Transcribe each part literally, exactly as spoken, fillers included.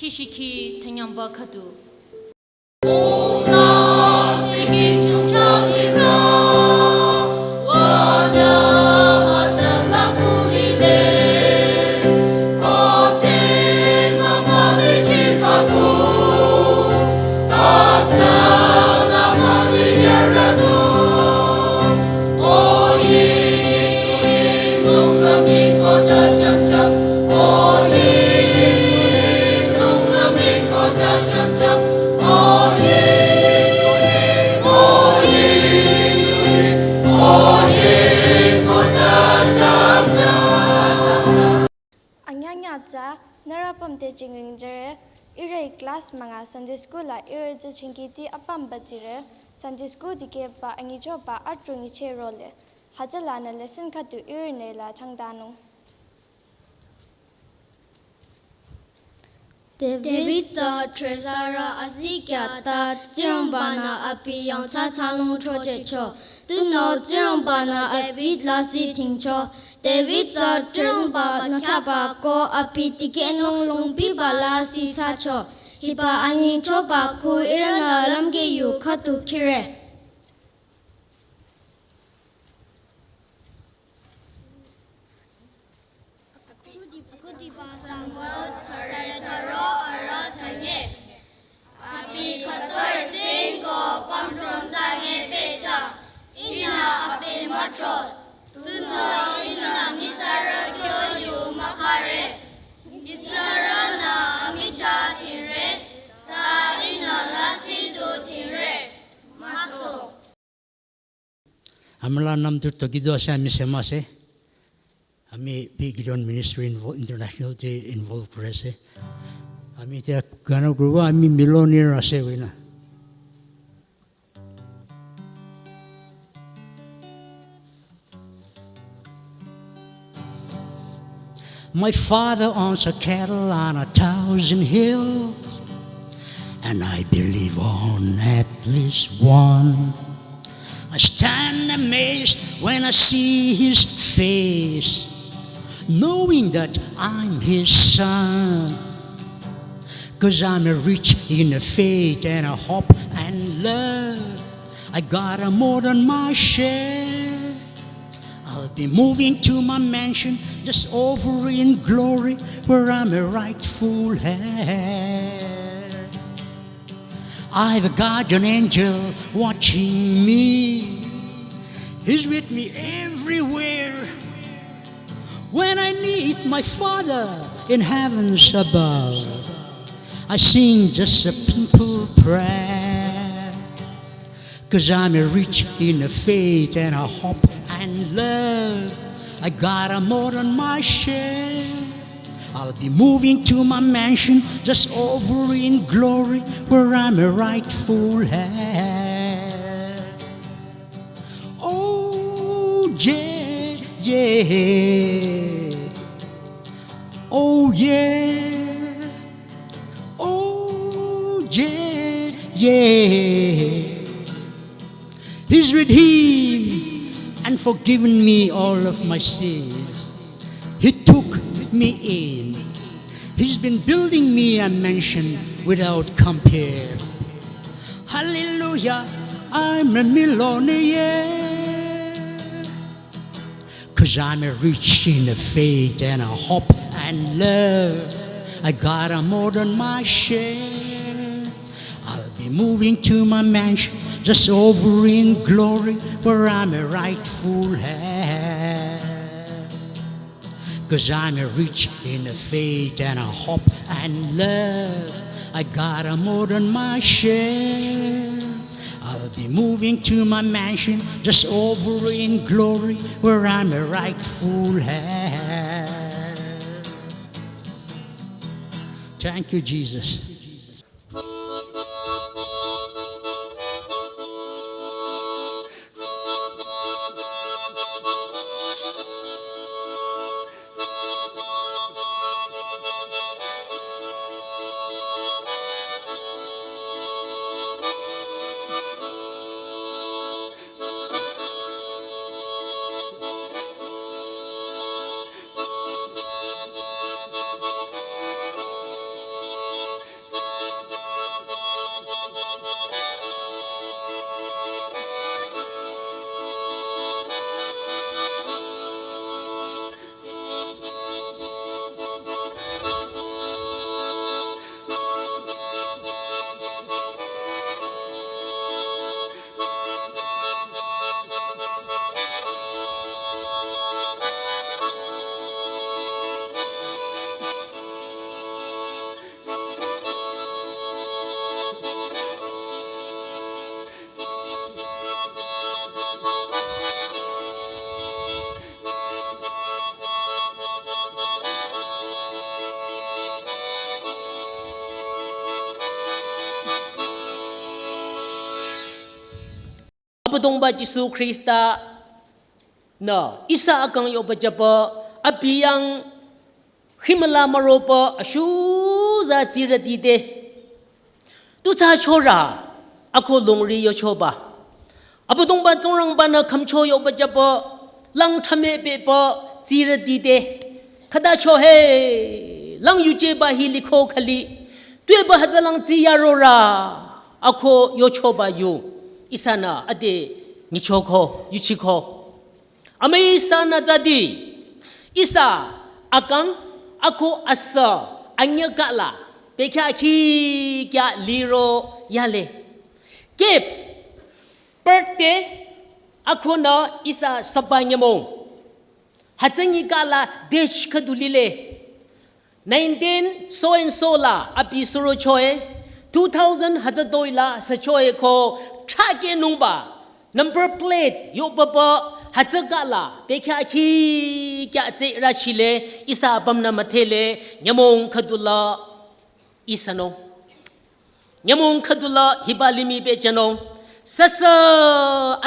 Shikhi thanyamba khüdu. Anyanya tsü, nührü apüm te jingring jüre, ihrü class münga Sunday school la ihrü tsü chingkiti apüm bajire, Sunday school dikehba angichoba atrung iche role. Hütsülanü lesson khüdu ihrünü la changdanung. David tsü trezarü azikyah ta Tsingrangba-nü abi yangthsa thsanung throchehcho. Tunüo Tsingrangba-nü David lasih dhingcho. David tsü Tsingrangba-nü khyaba ko abi tikehnung lungbiba lasih thsacho. Hiba anyichoba khu ihrünü lümkeh yu khüdu khire. Akhudiba Samuel thüre thüro arüh thünye. Abi khütoi tsingko pamtron sange pehjüng. Ihnü abi mütro. Tunüo ihnü nyitsarü kyo yu mükhare. Nyitsarünü amichah dhingre. Ta ihnü lasih du dhingre. Müso. Amüla namtu tokido ase ami semase. Ami bi Gideon Ministry invo-, International te involve kure ase. Ami te gana group ami millionaire ase wina. My father owns a cattle on a thousand hills, and I believe on at least one. I stand amazed when I see his face, knowing that I'm his son. 'Cause I'm rich in faith and hope and love. I got a more than my share. I'll be moving to my mansion, just over in glory, where I'm a rightful heir. I've got an angel watching me. He's with me everywhere. When I need my Father in heavens above, I sing just a simple prayer. 'Cause I'm rich in faith and hope and love. I got a more than my share. I'll be moving to my mansion just over in glory where I'm a rightful heir. Oh, yeah, yeah. Oh, yeah. Oh, yeah, yeah. He's redeemed and forgiven me all of my sins. He took me in. He's been building me a mansion without compare. Hallelujah, I'm a millionaire. 'Cause I'm a rich in faith and hope and love. I got a more than my share. I'll be moving to my mansion just over in glory where I'm a rightful heir. 'Cause I'm a rich in faith and a hope and love. I got a more than my share. I'll be moving to my mansion just over in glory where I'm a rightful heir. Thank you, Jesus. Abüdongba Jisu Khrista nü ihsa akang yoba jüba, abi yang himüla müroba ashuza tsirütite. Tu thsachorü, ako longri yochoba. Abüdongba Tsingrangba nü khümcho yoba jüba, lang thame beba tsirütite. Khüta cho he, lang yujeba hi liko khali. Tuepü hütsülang tsiyarorü, ako yochoba yu. Ihsanü ade nyichoko, yuchiko. Amüi ihsanü tsüdi, ihsa akang, ako asa, anyüh kala, bekhyah khi kya liro yale. Kep, birthday, ako nü ihsa saba nyümong. Hütsüngi kala date khüdu lile. Nineteen so and so la abi surochoe, two thousand hütsütoi la süchoe ko thrakehnungba. Number plate yobaba hütsü kala bekhyah khi kya tsirü chile ihsa apümnü müdhele nyümong khüdula ihsanung. Nyümong khüdula hiba limih bejünung. Süsü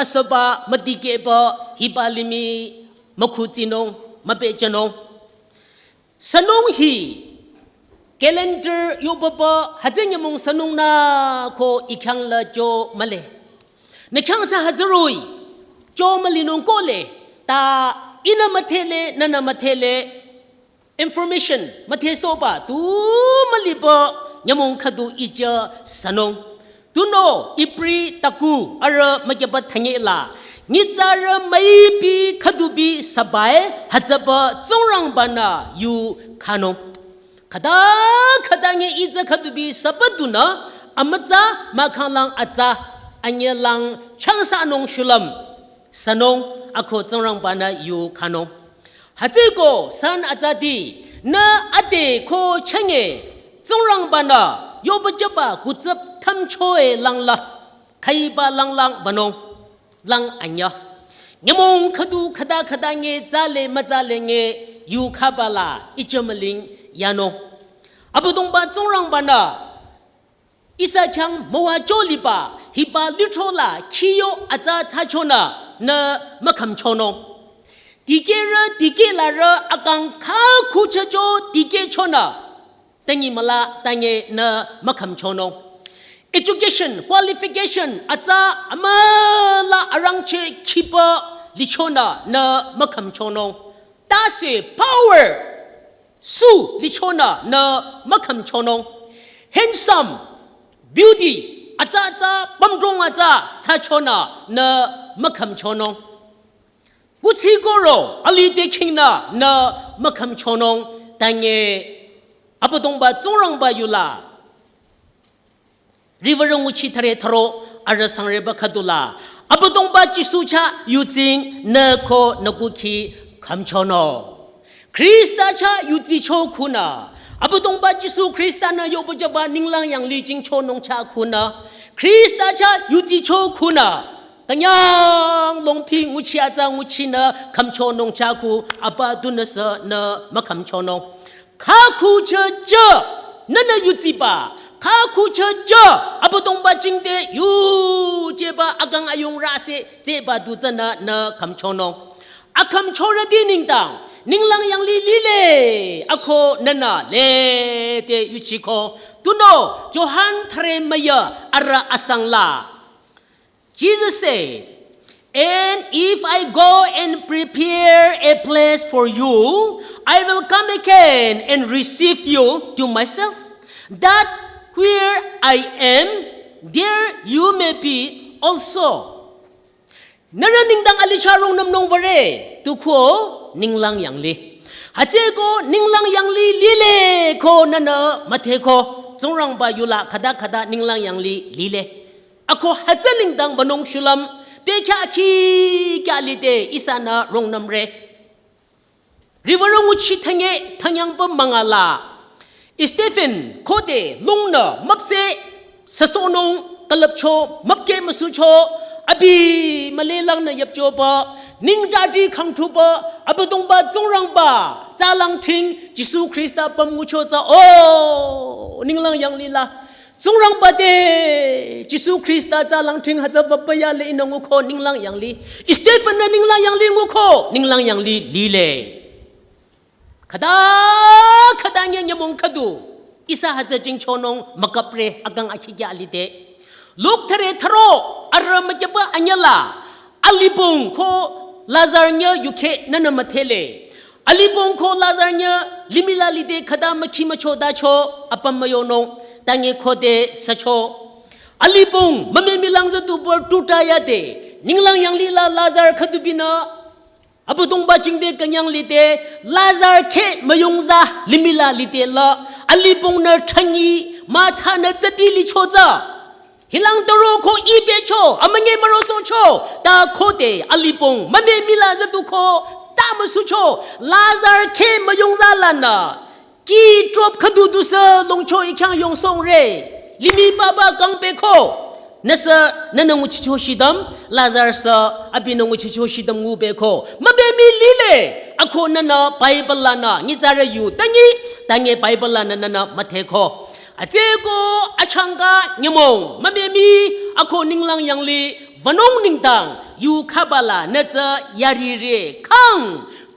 asüba müdikehba hiba limih mükhutsinung mübejünung. Sünung hi calendar yobaba hütsü nyümong sünung nü ko i khyang la jo mühle. Nü khyang sü hütsü roh-i jo mülinung kohle. Ta ihnü müdhele, nünü müdhele. Information müdhesohba tu müliba nyümong khüdu ija sünung. Tunüo Ibri taku arüh mükyüba thanye la. Nyitsarü müipi khüdubi sabae hütsüba Tsingrangba nü yu khanung. Khüta khüta nge ija khüdubi saba dunü amütsa mahkhang lang atsa anyüh lang changsanung shulüm. Sünung ako Tsingrangba nü yu khanung. Hütsüko san atsadi nü ade ko chenge Tsingrangba nü yoba jüba kutsüp thümchoe langla. Khaiba langlang banung lang anyüh. Nyümong khüdu khüta khüta nge tsale mütsale nge yu khabala ijamaling yanung. Abüdongba Tsingrangba nü ihsa khyang müwacho liba hiba lithro la khiyo atsa thsachonü nü mükhümchonung. Dikehrü dikehlarü akang khakhuchacho dikehchonü. Tangi müla tange nü mükhümchonung. Education, qualification atsa amüla arangcheh khiba lichonü nü mükhümchonung. Tase power su lichonü nü mükhümchonung. Handsome, beauty, atsa atsa, pümdrong atsa, thsachonü nü mükhümchonung. Kuthsi koro, alih te khingnü nü mükhümchonung, tange Abüdongba Tsingrangba yula. Riwürü nguchi thüre thüro arüh sangreba khüdula. Abüdongba Jisu chah yutsing nü ko nü kukhi khümchonung. Khrista chah yutsicho khunü. Abüdongba Jisu Khrista nü yoba jüba ninglang yanglih jingchonung chah khunü. Khrista chah yutsicho khunü. Künyang longpi nguchi atsa nguchinü khümchonung chah khu apa dunüsü nü mükhümchonung. Khakhuchajü, nünü yutsiba, khakhuchajü, Abüdongba jingte yujeba akang ayung rase, jeba du tsünü nü khümchonung. Akhümchorüti nengdang, ninglang yanglih lile, ako nünü lete yuchiko. Tunüo, Johan thüre müyü arüh asang la. Jesus said, "And if I go and prepare a place for you, I will come again and receive you to myself, that where I am, there you may be also." Nührü nengdang alih chah rungnümnung würe, tu ko ninglang yanglih. Hütsüko ninglang yanglih lile ko nünü müdheko, Tsingrangba yula khüta khüta ninglang yanglih lile. Ako hütsü nengdang banung shulüm, bekhyah khi kya lide ihsanü rungnümre. Riwürü nguchi thanye thanyangba mangala. Stephen khode lungnü müpseh süsohnung külüpcho, müpkeh müsucho, abi mülelangnü yüpchoba, ningtati khangthuba, Abüdongba Tsingrangba, tsalang ting, Jisu Khrista püm ngucho tsü, o, ninglang yanglih la. Tsingrangba te, Jisu Khrista tsü langthing hütsü bapa yale inü nguko ninglang yanglih. Stephen-nü ninglang yanglih nguko, ninglang yanglih lile. Khüta, khüta nye nyümong khüdu. Ihsa hütsü jingchonung mükapre akang akhikya lide. Luk thüre thüro, arü mükyaba anyüla. Alibong ko Lazar nye yukheh nünü müdhele. Alibong ko Lazar nye limihla lide khüta mükhi mücho dacho apüm müyonung. Tange khode sücho. Alibong mümemi lang züdu bor tuta yade. Ninglang yanglihla Lazar khüdu binü. Abüdongba jingte künyang lide, Lazar kheh müyongza limihla lide la, alibong nü thsangi, mütsanü tsüti lichoza. Hilang taro ko ibecho, amünye mürosohcho, ta khode alibong, mümemila züdu ko, ta müsucho, Lazar kheh müyongza lanü. Ki drop khüdu dusü longcho ikhyang yongsongre. Limih papa kangpeko. Nüsü nünü nguchicho shidam, Lazar sü abinü nguchicho shidam ngubeko. Mümemi lile. Ako nünü Bible lanü, nyitsarü yu tangi, tangi Bible lanü nünü müdheko. Atsüko achangka nyümong, mümemi, ako ninglang yanglih, wünung ningtang, yu khabala nütsü yarire, kang,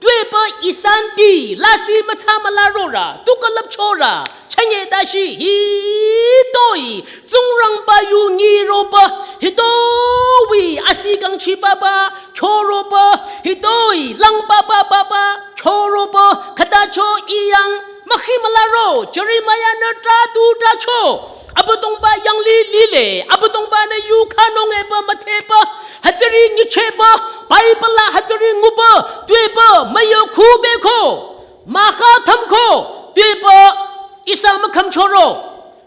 tuepü isanti, lasih mütsa mülarora, tu külüpchora, chünye dashi, hitoi, Tsingrangba yu nyiroba, hitoi, asi kangchi baba, kyoroba, hitoi, lang baba baba, kyoroba, khütacho iyang, mükhi mülaro, Jeremiah nü tradu tracho, Abüdongba yanglih lile, Abüdongba nü yu khanung epü müdhepü, hütsüri nyichepü, Bible la hütsüri ngupü, tuepü, müyo khubeko, mükha thümko, tuepü, ihsa mükhümchoro,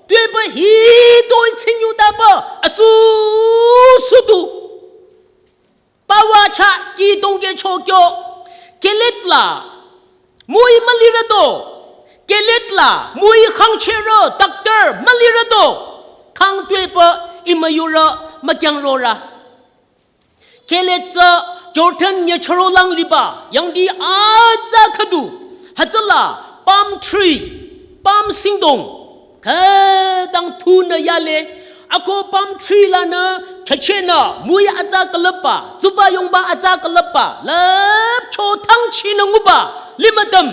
tuepü hitoi tsinyu dapü, atsu sudu. Pawa cha ki dongke chokyo, Gilead la, mui mülirado, Gilead la, mui khangcherü, doctor mülirado, khang tuepü, imüyurü, mükyangrora. Gilead tsü Jordan nyüchüro lang liba, yangdi atsa khüdu, hütsüla, palm tree, palm singdong, khütang thunü yale, ako palm tree lanü, chachenü, mui atsa külüpba, tsuba yongba atsa külüpba, lüpcho thangchinü nguba, limütüm.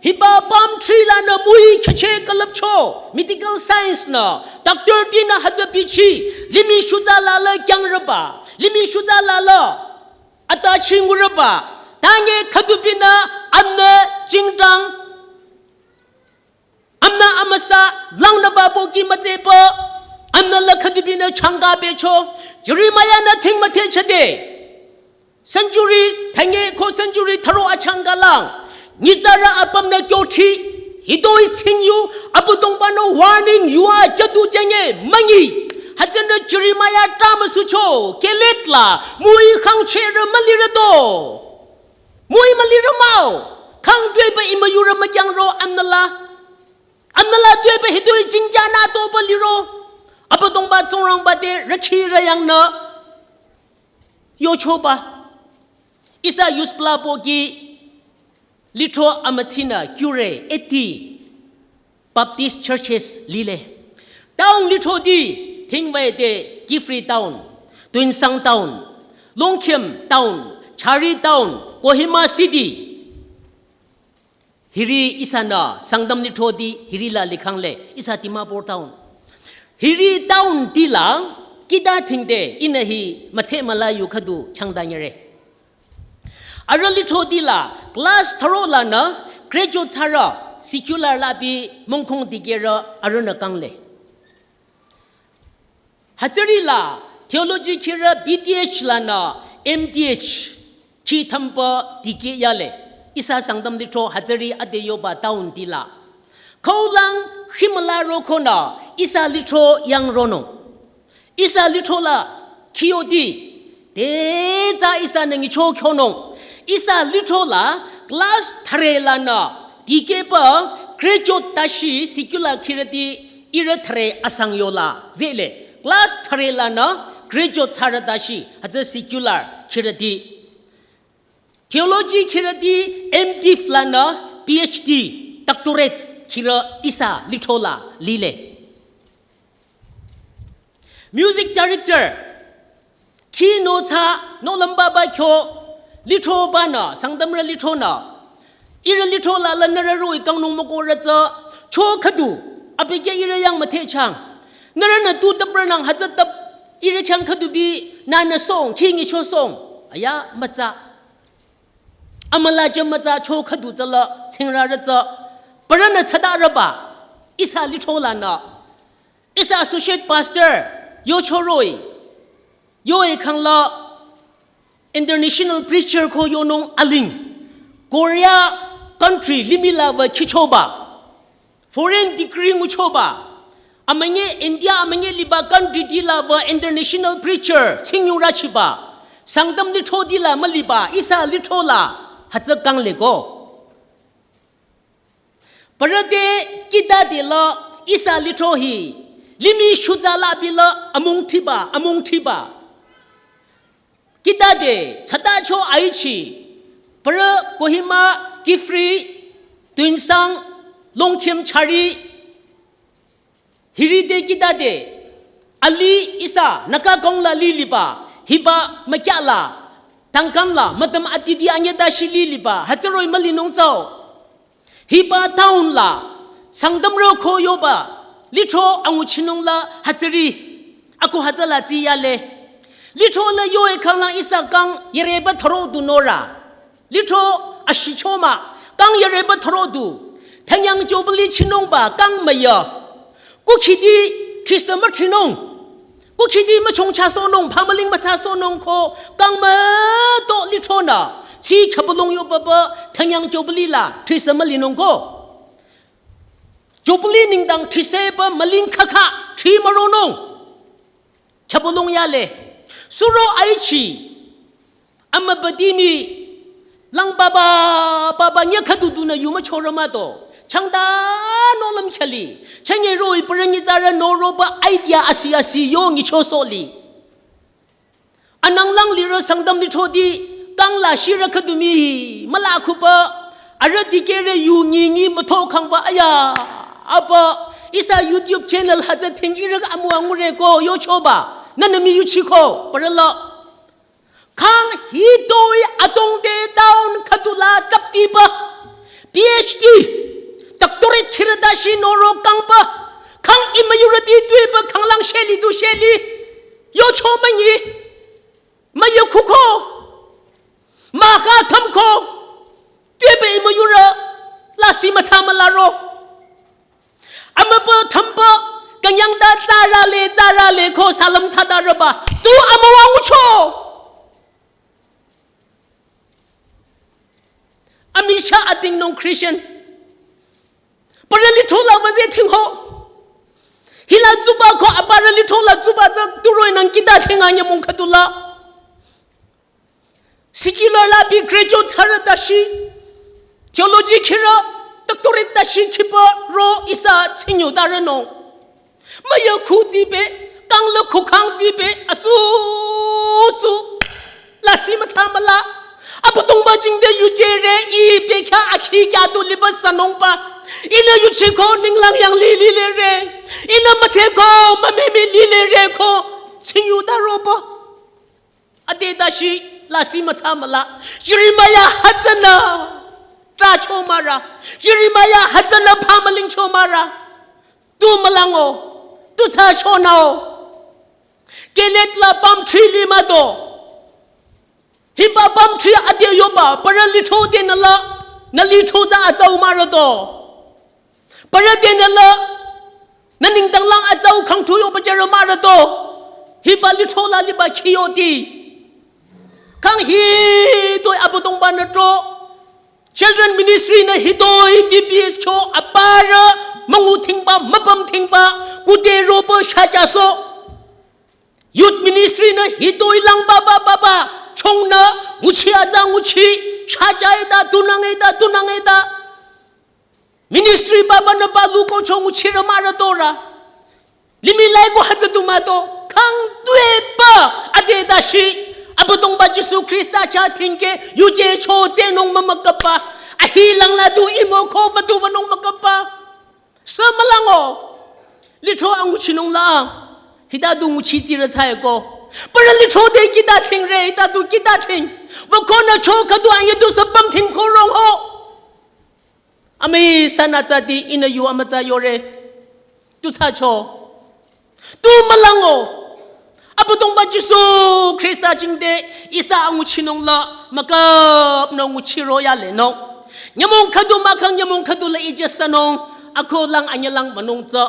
Hiba palm tree lanü mui chache külüpcho, medical science nü, doctor tinü hütsü bichi, limih shuza lala kyangrüba, limih shuza lala, ata chingurüba, tange khüdupinü, amnü jingdang, amnü amüsa langnüba boki mütsepü, amnü la khüdupinü changka becho, Jeremiah nü thing müthechade. Century, thange ko century thüro achangka lang, nyitsarü apümnü kyothi, hitoi tsingyu, Abüdongba nü warning yua jadu jenge müngi, hütsünü Jeremiah ta müsucho, Gilead la, mui khangcherü mülirado. Mui mülirü mao, khang tuepü imüyurü mükyangro amnüla. Amnüla tuepü hitoi jingjana topü liro. Abüdongba Tsingrangba te rükhirü yangnü. Yochoba. Ihsa yuspla boki litro amütsinü kyure eti. Baptist churches lile. Town litro di, thingwete, Kiphire town, Tuensang town, Longkhim town, Chari town, Kohima city. Hiri ihsanü, Sangtam litro di, hiri la likhangle, ihsa Dimapur town. Hiri town di la, kita thingde, ihnü hi, mütse müla yu khüdu, changdanyere. Arüh litro di la, class thüro lanü, graduate thsarü, secular la bi, mongkhong dikehrü, arühnü kangle. Hütsüri la, theology khirü B Th lanü, M Th, khi thümpü dikeh yale, ihsa Sangtam litro hütsüri ade yoba town di la. Khaulang khimüla rokonü, ihsa litro yang ronung. Ihsa litro la khiyodi, te tsü ihsanü nyicho kyonung. Ihsa litro la class thüre lanü dikehpü graduate tashi secular khirüti ihrü thüre asang yola. Zele class thüre lanü graduate thsarü tashi hütsü secular khirüti. Theology khirüti M.Div lanü Ph.D., doctorate khirü ihsa litro la lile. Music director, khi no tsü, no lamba ba kyo, lithro ba nü, Sangtamrü lithro nü. Ihrü lithro la la nührü roh-i kangnung mükohrü tsü, cho khüdu, abükyü ihrü yang müthehchang. Nührünü tu tüprünang hütsü tüp, ihrü khyang khüdu bi, nü nü song, khi nyicho song. Aya, mütsa. Amüla jü mütsa cho khüdu tsü la, tsingrarü tsü. Parünü tsada rüba, ihsa lithro la nü. Ihsa associate pastor, yo cho roh-i. Yo-e khang la international preacher ko yonung aling. Korea country limih la wü khichoba. Foreign degree nguchoba. Amünyi India amünyi liba country ti la wü international preacher tsingyu rüchiba. Sangtam lithro ti la müliba, ihsa lithro la, hütsü kang le ko. Parü te khüta te la ihsa lithro hi, limih shuza la bi la amung thiba, amung thiba. Khüta te, tsada cho aichi, parü Kohima, Kiphire, Tuensang, Longkhim, Chari, hiri te khüta te, ali ihsa, naka kong la li liba, hiba, mükya la, tangkam la, mütam atidi anyüta shi li liba, hütsü roh-i mülinung tsü-o. Hiba town la, Sangtamrü ko yoba, lithro anguchinung la, hütsüri, ako hütsü la tsi yale. Lithro la yo-e khang la ihsa kang, yüreba thoro du nührü. Lithro ashicho mah, kang yüreba thoro du. Thanyang jubilee chinungba kang müya. Kukhidi thisü müthinung. Kukhidi müchong chasohnung, phamüling mütsasohnung ko, kang müto lithro nü. Tsi khübülung yoba ba, thanyang jubilee la, thisü mülinung ko. Jubilee nengdang thisü ba müling khakha, thi müronung. Khübülung yale. Suro aichi. Amübüdimi lang baba, baba, nya khüdu du nü yu müchorü mah to. Changta no lüm khali. Chanye roh-i parü nyitsarü nü roba idea asi asi yo nyicho sohli. Anang lang lirü Sangtam lithro ti, kang la shirü khüdu mii, müla khuba, arüh dikehrü yu nyi nyi mütho khangba aya, apa, ihsa YouTube channel hütsü thing ihrü amüwa ngure ko yochoba, nünü mii yuchiko, parü la. Kang hitoi atong te town khüdu la kaptiba, P H D, doctorate khirüta shi nü ro kangba, kang imüyurüti tuiba khanglang sheli du sheli, yocho münyi, müyukhuko, maka thamko, tuiba imüyurü, lasih mütsa mülaro. Amübü thümpü, künyangta tsarale, tsarale ko salüm tsada rüba. Tu amüwa ngucho. Amisha atingnung Christian. Parü lithro la wüze thingho. Hila tsuba ko aparü lithro la tsuba tsü turoi nang khüta thinga nyümong khüdu la. Secular la bi graduate thsarü tashi, theology khirü, doctorate tashi khiba ro ihsa tsinyu tarünung. Müyukhu zibe, kang la khukhang zibe, asu, su, lasih mütsa müla. Abüdongba jingte yujere, i bekha akhi kya tu liba sanungba. Ihnü yuchiko ninglang yang li lilere. Ihnü mütheko mümemi lilere ko, tsinyu taroba. Ade tashi lasih mütsa müla. Jeremiah hütsünü tracho mara. Jeremiah hütsünü phamüling cho mara. Tu mülango. Tu tsü chonao. Gilead la palm tree li mah to. Hiba palm tree ade yoba, parü lithro te nü la, nü lithro tsü atsau mara to. Parü te nü la, nü nengdang lang atsau khangthu yoba jere mara to. Hiba lithro la liba khiyoti. Kang hitoi Abüdongba nü tro. Children ministry nü hitoi B P S kyo aparü müngu thingba, müpüm thingba, kude roba shacha so. Youth ministry nü hitoi lang baba baba, chongnü, nguchi atsa nguchi, shacha eta, tunang eta, tunang eta. Ministry baba nü balu ko chong nguchi rü mara tora. Limih lai ko hütsü du mah to, kang tuiba, ade tashi, Abüdongba Jisu Khrista chah thingke, yuje cho tsenung mümükapa, ahi lang la du imo ko badu banung mükapa. Sü mülango, lithro anguchinung la, Hita du nguchi tsirü tsüe ko. Parü lithro de kita thingre, hita du kita thing. Wükonü cho khüdu anyüh du sü püm thing ko rong ho. Amüi sanü tsüti ihnü yu amütsa yore. Tu thsacho. Tu mülango. Abüdongba Jisu Khrista jingte ihsa anguchinung la müküpnü nguchiro yalenung. Nyümong khüdu mahkhang nyümong khüdu la ijü sünung. Ako lang anyüh lang münung tsü.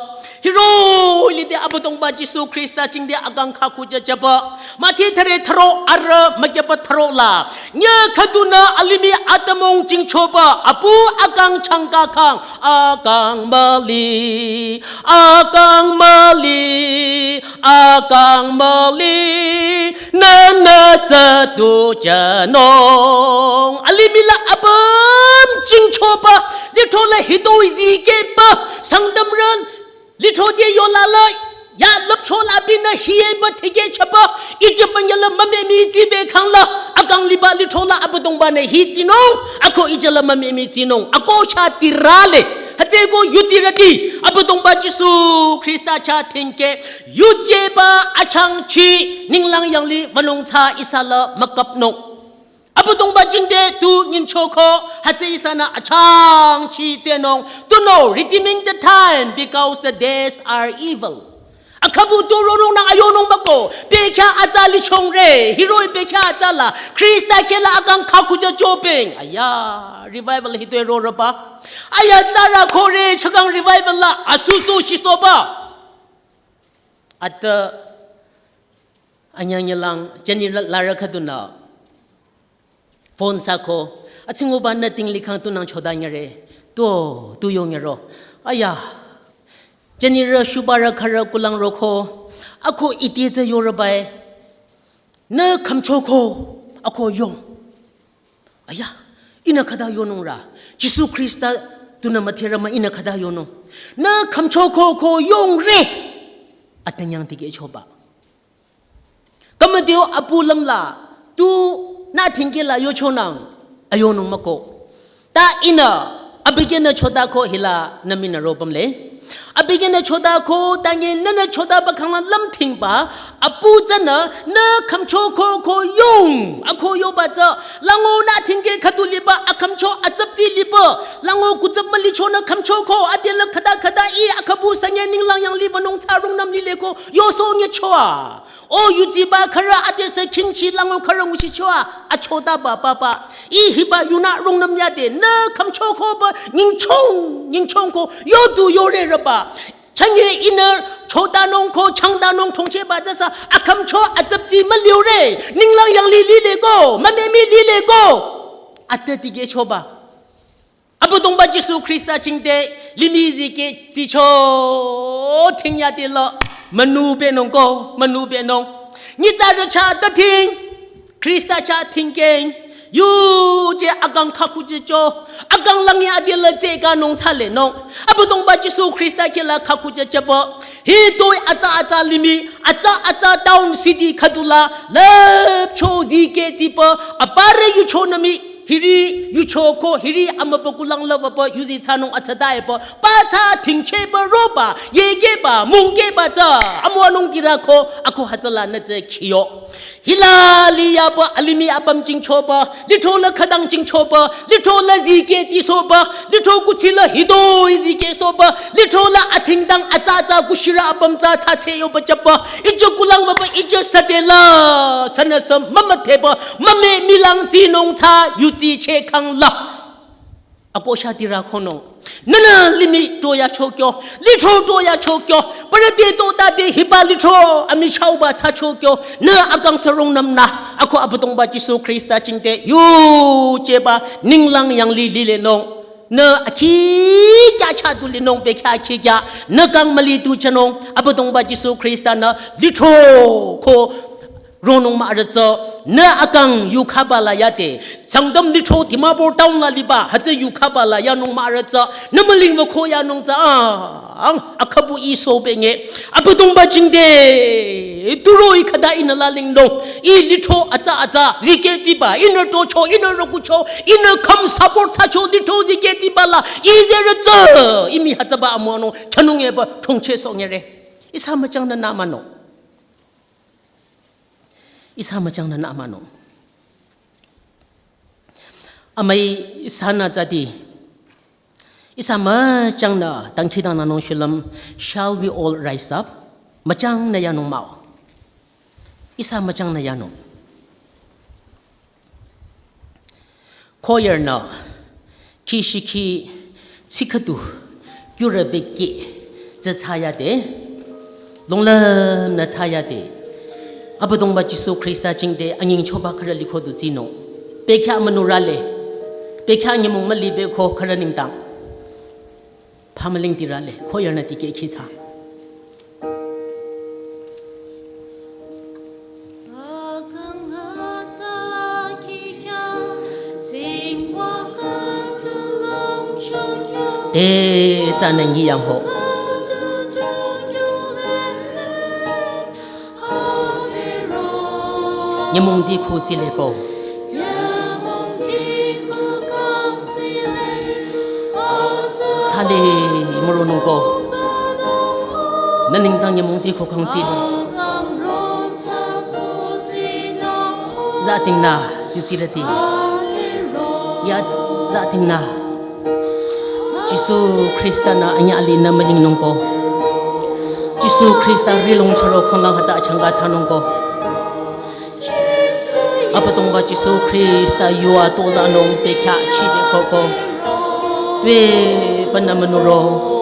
Hiroh-i lide Abüdongba Jisu Khrista jingte akang khakujü jüba. Mathi thüre thüro arüh mükyüba thüro la. Nyüh khüdunü alimih atümung jingchoba apu akang changka khang akang müli, akang müli, akang müli, nünü sü tu jünung. Alimih la apüm jingchoba, lithro la hitoi zikehba, Sangtamrü lithro de yola la, ya lüpcho la binü hiyeba thikehchaba, ijü banyü la mümemi zibe khang la, akang liba lithro la Abüdongba nü hi tsinung, ako ijü la mümemi tsinung, ako sha tirale, hütsüko yutirüti, Abüdongba Jisu Khrista chah thingkeh, yujeba achangchi, ninglang yanglih münung tsü ihsa la müküpnung. Abüdongba jingte tu nyingchoko, hütsü ihsanü achangchi tsehnung. To know, redeeming the time because the days are evil. Akhabu tu ronung nang ayonung bako, bekhyah atsa lichongre, hiroh-i bekhyah atsa la, Khrista kehla akang khakujü jopeng. Aya, revival hitoi rorüba. Aya, tsara khore, chakang revival la, asusu shisoba. Ata anyüh anyüh lang, jeni la, larü khüdunü. Phone thsako, atsinguba nü tingli khang tunang choda nyüre, tu, tu yong nyüro. Aya, jenirü shubarü khürü kulang roko, ako ite tsü yorübae, nü khümchoko, ako yong. Aya, ihnü khüta yonung ra, Jisu Khrista tunü mütherü mah ihnü khüta yonung. Nü khümchoko ko yongre, atanyang tikehchoba. Kamadio apu lümla, tu nü thingkeh la yochonang, ayonung mako. Ta ihnü, abükyünü chotako hila nü minü ropümle. Abükyünü chotako, tangi nünü chotaba khangla lümthingba, apu tsünü, nü khümchoko ko yong, ako yoba tsü, lango nü thingkeh khüdu liba, akhümcho atsapti liba, lango kutsap mülichonü khümchoko, adela khüta khüta i, akhabu sanye ninglang yanglih münung tsü rungnüm lile ko, yoso nyechoa. O yuziba khürü adesü khingchi lango khürü nguchichoa, achotaba papa. I hiba yunü rungnüm yade, nü khümchokoba, nyingchong, nyingchongko, yodu yorerüba. Chanye ihnü chotanung ko, changdanung thongcheba tsüsü, akhümcho atsapti müliore, ninglang yanglih lile ko, mümemi lile ko. Ata tikehchoba. Abüdongba Jisu Khrista jingte limih zikeh tsicho thing yade la münü benung ko, münü benung. Nyitsarü chah ta thing, Khrista chah thingkeh, yuje akang khakujücho, akang langi adela tsü kanung tsülenung. Abüdongba Jisu Khrista kehla khakujüchaba, hitoi atsa atsa limih, atsa atsa town city khüdula, lüpcho zikeh tsiba, aparü yuchonü mii, hiri yuchoko, hiri amübükuh lang la wüba yuzi thsanung atsata eba, pa tsü thingcheba roba, yekeba, mungkeba tsü, amüwanung dirako, ako hütsüla nü tsü khiyo. Hila liyaba, alimih apüm jingchoba, lithro la khütang jingchoba, lithro la zikeh tsisohba, lithro kuthsi la hitoi zikehsohba, lithro la athingtang atsa atsa kuthsirü apüm tsü tsütse yoba jüba, ijü kulang wüba, ijü sade la, sünüsü mümüdheba, mümemilang tsinung tsü yuzi che khang la. Ako sha dirü khonung. Nünü limih toya chokyo. Lithro toya chokyo. Parü te to ta te hiba lithro. Amichahba tsü chokyo. Nü akang sü rungnüm nü. Ako Abüdongba Jisu Khrista jingte. Yujeba ninglang yanglih lilenung. Nü akhi kya chah du linung bekhyah akhi kya. Nü kang müli tu thsanung. Abüdongba Jisu Khrista nü lithro ko ronung mah arüh tsü, nü akang yukhaba la yade, Sangtam lithro Dimapur town la liba, hütsü yukhaba la yanung mah arüh tsü, nü müling wüko yanung tsü, ang, akhabu i sohbenge, Abüdongba jingte, turo i khüta ihnü lalingnung, i lithro atsa atsa, zikeh tsiba, ihnü tocho, ihnü rokucho, ihnü kham support thsacho, lithro zikeh tsiba la, i zerü tsü, imi hütsüba amüwanung, thsanung eba, thongcheh sohnyere. Ihsa müchangnü nü münung. Ihsa müchangnü nü amanung. Amüi ihsanü tsadi. Ihsa müchangnü dangkhidangnangnung shulüm, shall we all rise up? Müchangnü yanung mah-o. Ihsa müchangnü yanung. Choir-nü kih shikhi tsi khüdu kyurü bekeh tsü thsayade, longlümnü thsayade. Abüdongba Jisu Khrista jingte anyingchoba khürü liko du tsinung. Bekhyah münurale, bekhyah nyümong müli beko khürü nengdang phamülingtirale, choir-nü dikeh khithsa. Te tsünü nyi yangho. Nyümong dikhu tsileko. Thali müronungko. Nü nengdang nyümong dikhu kang tsile. Za tingnü, yusirüti. Ya, za tingnü. Jisu Khrista-nü anyüh alinü müyingnungko. Jisu Khrista rihlong chüro khanglang hütsü achangka thsanungko. Abüdongba Jisu Khrista yuva tozanung bekhyah chibe koko. Tue pünü münuro.